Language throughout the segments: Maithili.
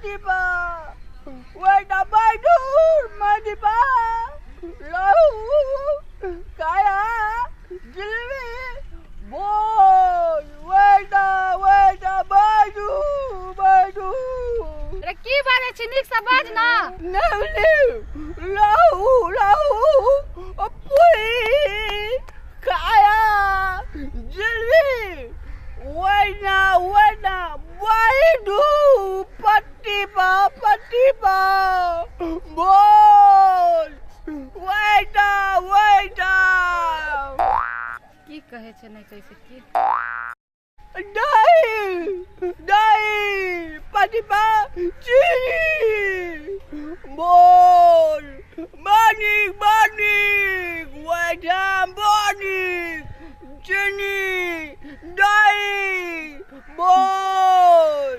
पतिपा वेटा बाइडूर मदिपा लहू काया जिलबी बोल वेटा वेटा बाजू बाजू। रे की बाजै छी, नीक से बाज ना। नहीं लहू लहू पुई काया जिलबी वेना वेना बाइडू पतिपा पतिपा बोल वेटा वेटा। की कहै छै नहि कहै छै की? दही दही पतिपा चीनी बोल बानिक बानिक वेटा बानिक चीनी दही बोल।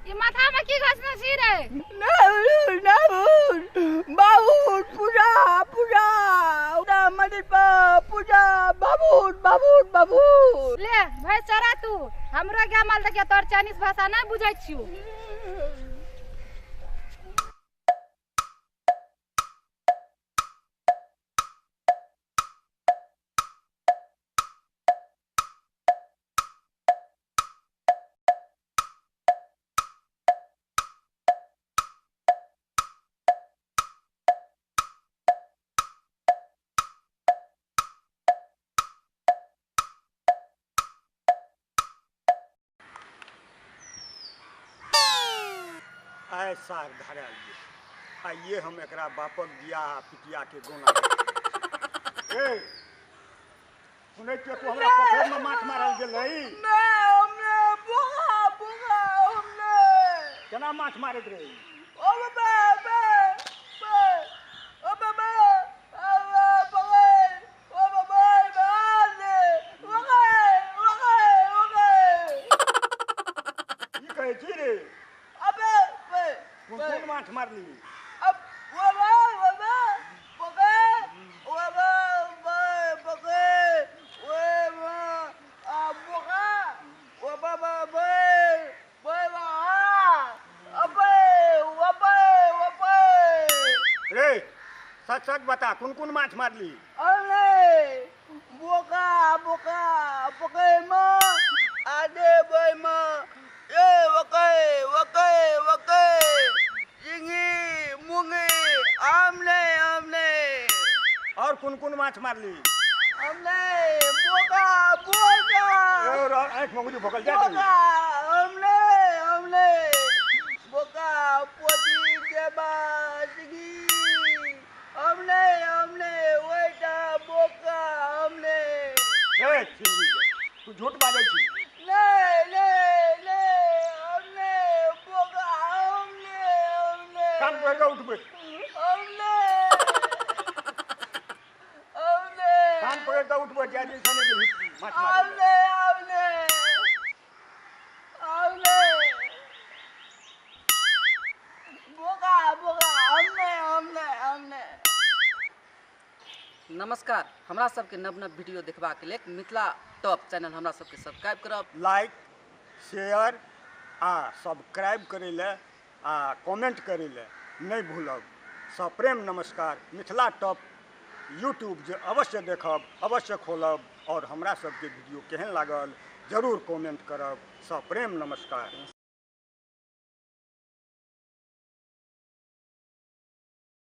ई माथा में की घसने छी रे? नहीं नहीं बाबूर पूजा पूजा मंदिर पर पूजा बाबूर बाबूर बाबूर। ले भाई चरा तू, हमरो गाय माल देखिया तोर चाइनीज भाषा नहीं बुझै छियो। आय साग धराल आइए हम एकरा बापक बियाह पिटिया के गोना। ए सुनै छियै तू हमरा पोखरि में माछ मारल गेल रही? नहीं हमने बोगा बोगा हमने। केना माछ मारैत रही? ओ बे बे बे ओ बे बे ओ बे ओ बे बे ओगे ओगे ओगे। की कहै छी रे? अबे बे कोन कोन माछ मारली? अब वो बे वो बे बोगे वो बे बे बोगे वो बे आ बोगा वो बे बे बे बे बा अबे वो बे वो बे। रे सच सच बता कोन कोन माछ मारली? अरे बोगा बोगा बोगे मा आदे बे मा ए वके वके वके जिंगी मुंगी आमने आमने। और कोन कोन माछ मारली? हमने बोगा बोगा और आँख में भोकल जा बोगा हमने हमने बोगा पोजी देबा जिंगी हमने हमने वेटा बोगा हमने। ए छिंगी तू झूठ बाजै छी। ले ले ले हमने बोगा हमने हमने। कान पकड़ के उठबै। हमने हमने कान पकड़ के उठबै जा जे सने के माछ मार। हमने हमने हमने बोगा बोगा हमने हमने हमने। नमस्कार, हमरा सबके नव नव वीडियो देखबाक लेल मिथिला टॉप चैनल हमरा सबके सब्सक्राइब करब, लाइक शेयर आ सब्सक्राइब करै ले आ कमेंट करै ले नहीं भूलब। सप्रेम नमस्कार। मिथिला टॉप यूट्यूब जे अवश्य देखब, अवश्य खोलब और हमरा सबके वीडियो केहन लागल जरूर कमेंट करब। सप्रेम नमस्कार।